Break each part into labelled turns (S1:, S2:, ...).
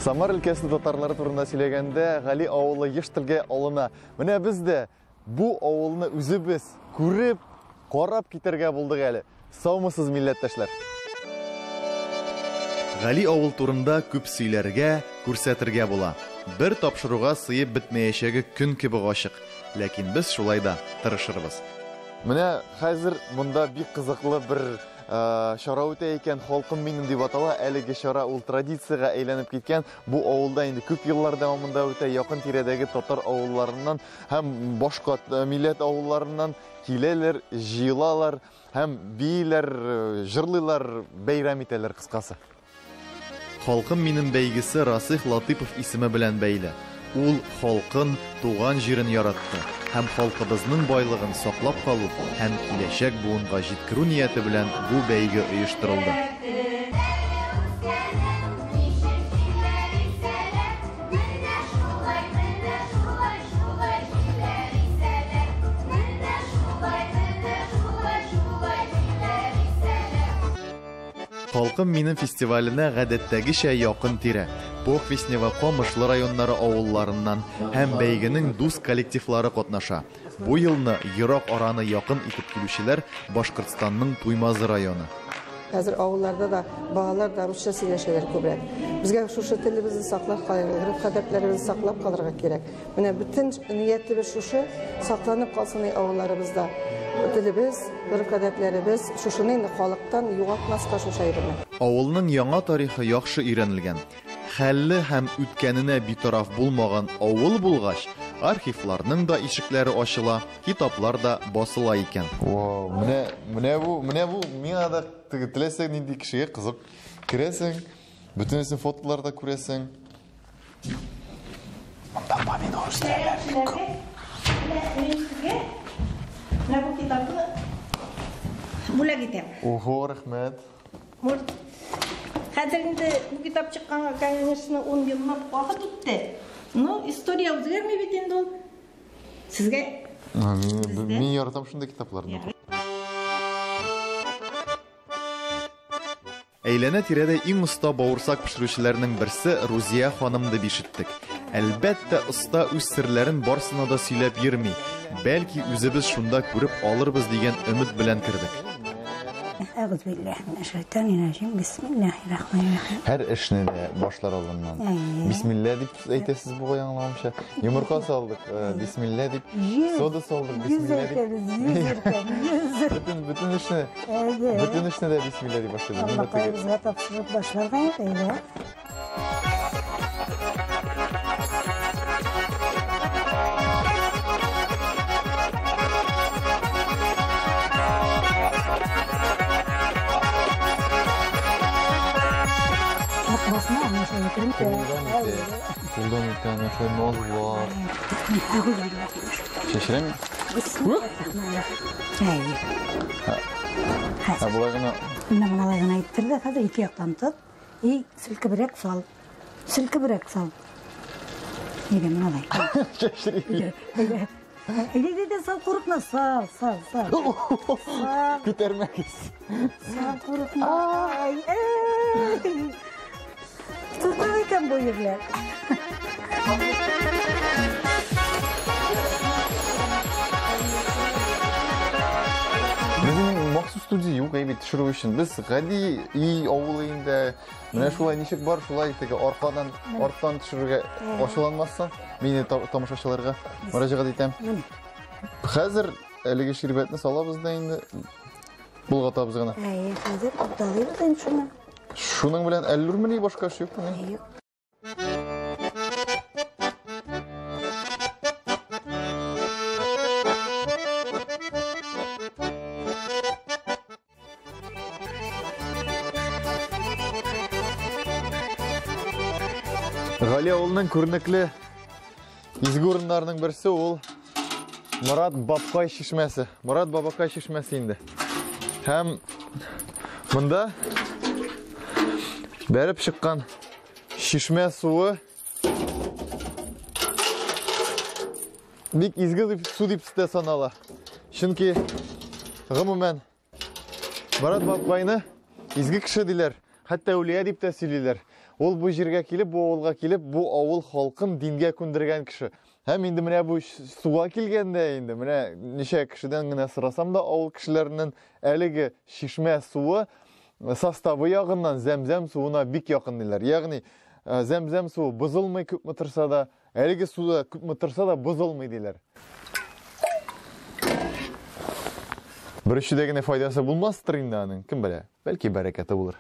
S1: Самар өлкәсе татарлары турында сөйләгәндә Гали авылы еш телгә алына. Менә без дә бу авылны үзебез күреп, карап китәргә булдык әле. Саумысыз, милләттәшләр!
S2: Гали авыл турында күп сөйләргә, күрсәтергә була. Бер тапшыруга сыеп бетмәячәге көн кебек ачык. Ләкин без шулай да тырышырбыз.
S1: Менә хәзер монда бик кызыклы бер чара үтә икән, Халкым минем дип атала. Әлеге чара ул традициягә әйләнеп киткән. Бу авылда инде күп еллар дәвамында үтә. Якын тирәдәге татар авылларыннан һәм башка милләт авылларыннан киләләр, җыелалар һәм бииләр, җырлыйлар, бәйрәм итәләр, кыскасы.
S2: Халкым минем бәйгесе Расих Латыйпов исеме белән бәйле. Ул халкын, туган җирен яратты һәм халкыбызның байлыгын саклап калу һәм киләчәк буынга җиткерү нияте белән бу бәйге оештырылды. Халкым минем фестиваленә гадәттәгечә якын-тирә, Похвистнево, Камышлы районнары авылларыннан һәм бәйгенең дус коллективлары катнаша. Бу елны ерак араны якын итеп килүчеләр Башкортстанның Туймазы районы.
S3: Хәзер авылларда да балалар да русча сөйләшәләр күбрәк. Безгә шушы телебезне саклап калырга, гореф-гадәтләребезне саклап калырга кирәк. Менә бөтен ниятебез шушы, сакланып калсын авылларыбызда телебез, гореф-гадәтләребез, шушыны инде халыктан югалтмаска шушы әйберне.
S2: Авылның яңа тарихы яхшы өйрәнелгән. Хәлле һәм үткәненә битараф булмаган авыл булгач, архивларның да ишекләре ачыла, китаплар да басыла икән.
S1: Вау, менә, менә бу, менә бу миңа да теге теләсә нинди кешегә кызык. Керәсең, бөтенесен фотоларда күрәсең. Монда помидор үстерәләр бик күп.
S4: Менә мин сезгә менә бу китапны бүләк итәм.
S1: Ого, рәхмәт.
S4: Может, хәзер инде бу китап чыкканга, конечно, 10 еллап вакыт үтте. Но история үзгәрми бит инде ул. Сезгә
S1: Мин яратам шундый китапларны.
S2: Әйләнә-тирәдә иң оста бавырсак пешерүчеләрнең берсе Рузия ханым дип ишеттек. Әлбәттә, оста үз серләрен барсына да сөйләп йөрми. Бәлки, үзебез шунда күреп алырбыз дигән өмет белән кердек.
S1: Һәр эшне дә башлар алдыннан бисмилла дип әйтәсез бугай, аңлавымча. Йомырка салдык, бисмилла дип, сода салдык, бисмилла дип. Бөтен бөтен эшне, бөтен эшне дә бисмилла дип башлыйбыз.
S5: Аллаһыбызга тапшырып башларга инде. Басма, ана шулай итә.
S1: Кулдан итә, ана шулай назлап. Чәчрәме? Ә болай гына.
S5: Менә болай гына иттерде, хәзер ике яктан тот. И селкебрәк сал. Селкебрәк сал. Әйдә, менә алай.
S1: Чәчри.
S5: Әйдә. Әйдә, әйдә, сал, курыкма, сал, сал, сал. Сал.
S1: Күтәрмәгез.
S5: Сал, курыкма. Ай, эй. Тотар икән бу егетләр.
S1: Безнең махсус студия юк әйбит төшерү өчен. Без гади өй авыл өендә менә шулай ничек бар, шулай теге аркадан, арттан төшерергә ачуланмассың. Мине тамашачыларга мөрәҗәгать итәм. Хәзер әлеге ширбәтне салабыз да инде болгатабыз гына.
S5: Әйе, хәзер урталыйбыз инде шуны.
S1: Шуның белән әллүрмени башка эш юкмыни?
S5: Юк.
S1: Гали авылының күренекле изге урыннарының берсе ул Морат Бабкай чишмәсе. Морат Бабакай чишмәсе инде. Һәм монда бәреп чыккан чишмә суы бик изге су дип тә санала. Чөнки гомумән Морат Бабкайны изге кеше диләр, хәтта әүлия дип тә сөйлиләр. Ул бу җиргә килеп, бу авылга килеп, бу авыл халкын дингә күндергән кеше. Һәм инде менә бу суга килгәндә инде, менә ничә кешедән генә сорасам да, авыл кешеләреннән әлеге чишмә суы составы ягыннан зәмзәм суына бик якын диләр. Ягъни зәмзәм суы бозылмый күпме торса да, әлеге су да күпме торса да бозылмый диләр. Бер эчүдә генә файдасы булмастыр инде аның, кем белә, бәлки бәрәкәте булыр.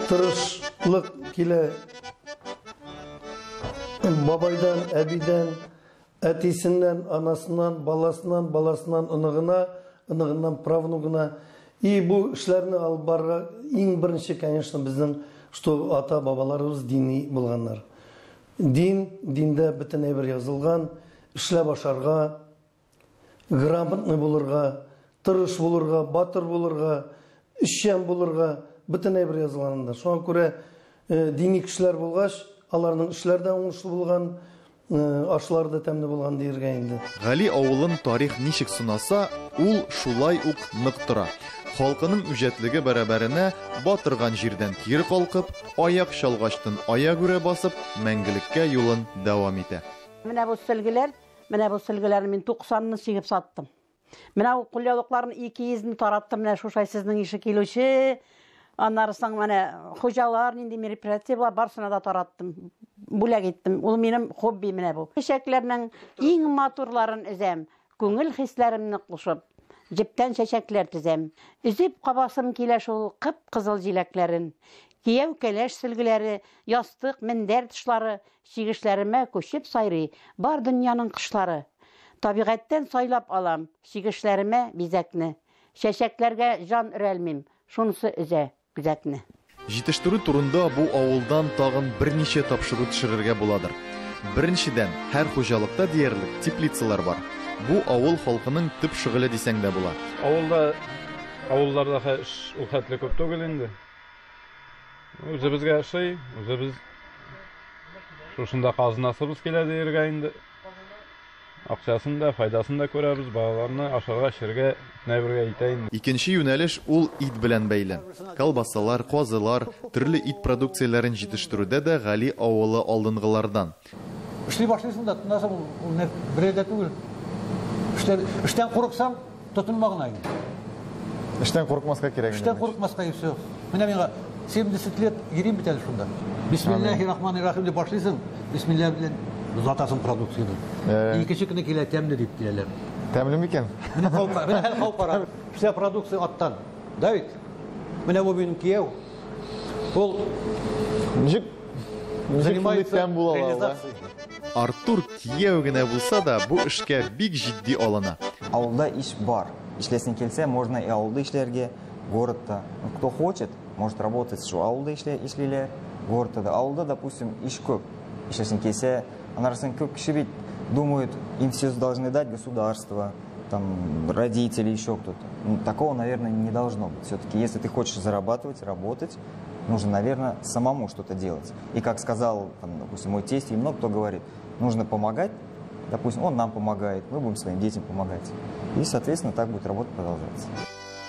S6: Тырышлык килә бабайдан, әбидән, әтисеннән, анасыннан, баласыннан, баласыннан оныгына, оныгыннан правнугына. И бу эшләрне алып барырга иң беренче, конечно, безнең, что ата-бабаларыбыз дини булганнар. Дин, диндә бөтен әйбер язылган, эшләп ашарга, грамотный булырга, тырыш булырга, батыр булырга, эшчән булырга, бөтен әйбер язылган анда. Шуңа күрә дини кешеләр булгач, аларның эшләре дә уңышлы булган, ашлары да тәмле булган диергә инде.
S2: Гали авылын тарих ничек сынаса, ул шулай ук нык тора. Халкының үҗәтлеге бәрабәренә батырган җирдән кире калкып, аяк чалгачтын аягүрә басып, мәңгелеккә юлын дәвам итә.
S7: Менә бу сөлгеләр, менә бу сөлгеләрне мин 90-ны чигеп саттым. Менә ул кулъяулыкларын 200-не тараттым, менә шушай сезнең ише килүче. Аннары соң менә хуҗалар нинди мероприятие була, барсына да тараттым, бүләк иттем. Ул минем хобби менә бу. Чәчәкләрнең иң матурларын өзәм, күңел хисләремне кушып, җептән чәчәкләр тезәм. Өзеп кабасым килә шул кып-кызыл җиләкләрен. Кияү кәләш сөлгеләре, ястык, мендәр тышлары, чигешләремә күчеп сайрый бар дөньяның кошлары. Табигатьтән сайлап алам чигешләремә бизәкне. Чәчәкләргә җан өрәлмим, шунысы өзә күзәкне.
S2: Җитештерү турында бу авылдан тагын берничә тапшыру төшерергә буладыр. Беренчедән, һәр хуҗалыкта диярлек теплицалар бар. Бу авыл халкының төп шөгыле дисәң дә була.
S8: Авылда, авылларда эш ул хәтле күп түгел инде. Үзебезгә ошый, үзебез шушында казынасыбыз килә диергә инде. Акчасын да, файдасын да күрәбез, балаларны ашарга, эчәргә, нәбергә итә инде.
S2: Икенче юнәлеш ул ит белән бәйле. Колбасалар, казылар, төрле ит продукцияләрен җитештерүдә дә Гали авылы алдынгылардан.
S9: Эшли башлыйсың да, тотынасың, ул берәй дә түгел. Эштән курыксаң, тотынма гына инде.
S1: Эштән курыкмаска кирәк.
S9: Эштән курыкмаска и все. Менә миңа 70 лет йөрим бит әле шунда. Бисмиллахи-рахмани-рахим дип башлыйсың, бисмилла белән озатасың продукцияне. Икенче көне килә тәмле дип киләләр.
S1: Тәмле микән?
S9: Менә хәл калып бара. Вся продукция аттан. Да бит? Менә бу минем кияү. Ул
S1: ничек занимается
S9: реализацией.
S2: Артур кияү генә булса да, бу эшкә бик җитди алына.
S10: Авылда иш бар. Эшләсең килсә, можно и авылда эшләргә, городта. Кто хочет, может работать шу авылда эшлиләр, городта да. Авылда, допустим, иш күп. Эшләсең килсә, анарсын күп кеше бит думают, им все должны дать государство, там, родители, еще кто-то. Ну, такого, наверное, не должно быть. Все-таки, если ты хочешь зарабатывать, работать, нужно, наверное, самому что-то делать. И как сказал, там, допустим, мой тесть, и много кто говорит, нужно помогать, допустим, он нам помогает, мы будем своим детям помогать. И, соответственно, так будет работа продолжаться.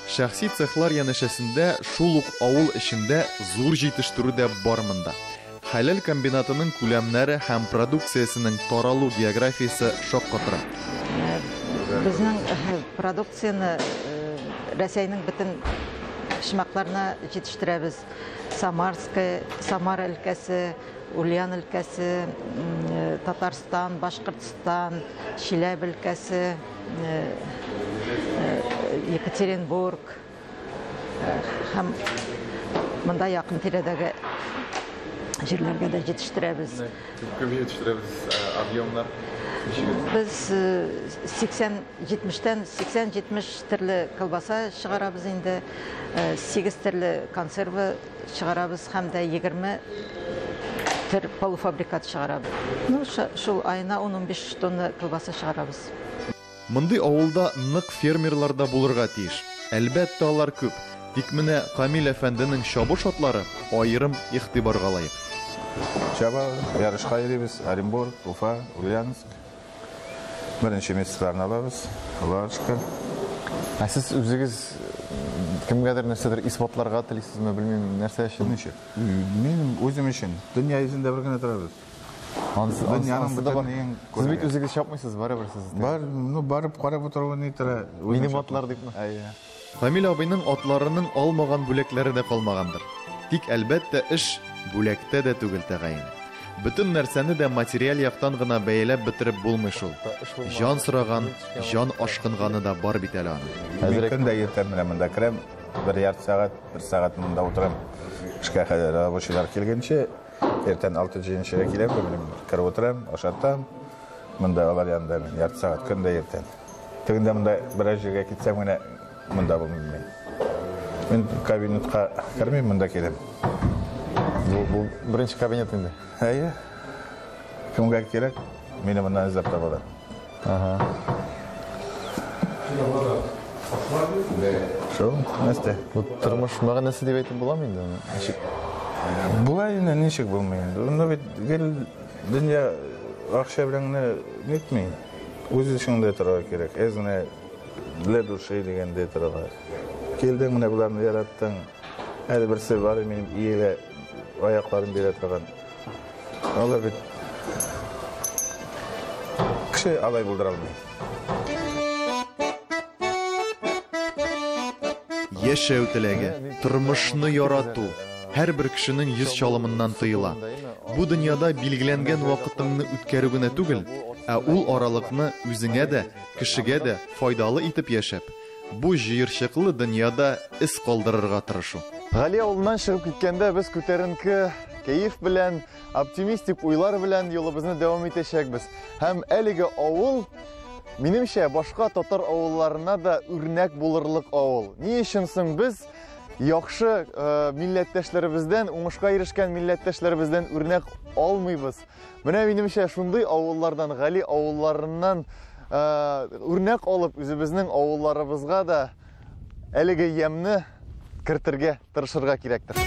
S2: Шәхси цехлар янәшәсендә шул ук авыл эчендә зур җитештерү дә бар монда. Хәләл комбинатының күләмнәре һәм продукциясенең таралу географиясе шаккатыра.
S11: Безнең продукцияне Рәсәйнең бөтен почмакларына җитештерәбез. Самарская, Самара өлкәсе, Ульян өлкәсе, Татарстан, Башкортстан, Чиләбе өлкәсе, Екатеринбург һәм монда якын тирәдәге җирләргә дә җитештерәбез.
S1: Күп җитештерәбез, объемнар ничек?
S11: Без 80-70-тән 80-70 төрле колбаса чыгарабыз инде, 8 төрле консервы чыгарабыз һәм дә 20 төр полуфабрикат чыгарабыз. Ну, шул аена 10-15 тонна колбаса чыгарабыз.
S2: Мондый авылда нык фермерлар да булырга тиеш. Әлбәттә, алар күп. Тик менә Камил әфәнденең чабыш атлары аерым игътибарга лаек.
S12: Чаба, ярышка йөрибез. Оренбург, Уфа, Ульяновск. Беренче местларны алабыз. Аллага шөкер.
S1: Ә сез үзегез кемгәдер нәрсәдер исбатларга телисезме, белмим, нәрсә өчен?
S12: Ничек? Мин үзем өчен. Дөнья йөзендә бер генә торабыз.
S1: Анысы,
S12: Дөньяның
S1: анысы да бар.
S12: бөтен иң
S1: Сез бит
S12: күргән.
S1: үзегез чапмыйсыз, барыбер сез.
S12: Бар, ну барып карап утыруы ни тора.
S1: Минем атлар дипме?
S12: Әйе.
S2: Камил абыйның атларының алмаган бүләкләре дә калмагандыр. Тик, әлбәттә, эш бүләктә дә түгел тәгаен. Бөтен нәрсәне дә материаль яктан гына бәяләп бетереп булмый шул. Җан сораган, җан ашкынганы да бар бит әле аның.
S12: Мин көн дә иртән менә монда керәм, бер ярты сәгать, бер сәгать монда утырам. Эшкә кадәр рабочийлар килгәнче, иртән 6-7-нчегә киләм, мин кереп утырам, ашатам. Монда алар янында мин ярты сәгать көн дә иртән. Тегендә монда берәр җиргә китсәм генә монда булмыйм мин. Мин кабинетка кермим, монда киләм.
S1: Бу беренче кабинет инде.
S12: Әйе. Кемгә кирәк, мине моннан эзләп табалар.
S1: Ага.
S12: Шул, нәрсә?
S1: Бу тормыш мәгънәсе дип әйтеп буламы инде аны? Ничек?
S12: Була инде, ничек булмый инде. Уны бит гел дөнья акча белән генә нитми. Үз эшеңдә торырга кирәк. Әз генә для души дигәндәй торырга. Килдең менә боларны яраттың. Әле берсе бар минем иелә аякларын бирә торган. Алар бит кеше алай булдыра алмый.
S2: Яшәү теләге, тормышны ярату һәрбер кешенең йөз чалымыннан тоела. Бу дөньяда билгеләнгән вакытыңны үткәрү генә түгел, ә ул аралыкны үзеңә дә, кешегә дә файдалы итеп яшәп, бу җыерчыклы дөньяда эз калдырырга тырышу.
S1: Гали авылыннан чыгып киткәндә без күтәренке кәеф белән, оптимистик уйлар белән юлыбызны дәвам итәчәкбез. Һәм әлеге авыл, минемчә, башка татар авылларына да үрнәк булырлык авыл. Ни өчен соң без яхшы милләттәшләребездән, уңышка ирешкән милләттәшләребездән үрнәк алмыйбыз? Менә минемчә, шундый авыллардан, Гали авылларыннан үрнәк алып, үзебезнең авылларыбызга да әлеге ямьне кертергә тырышырга кирәктер.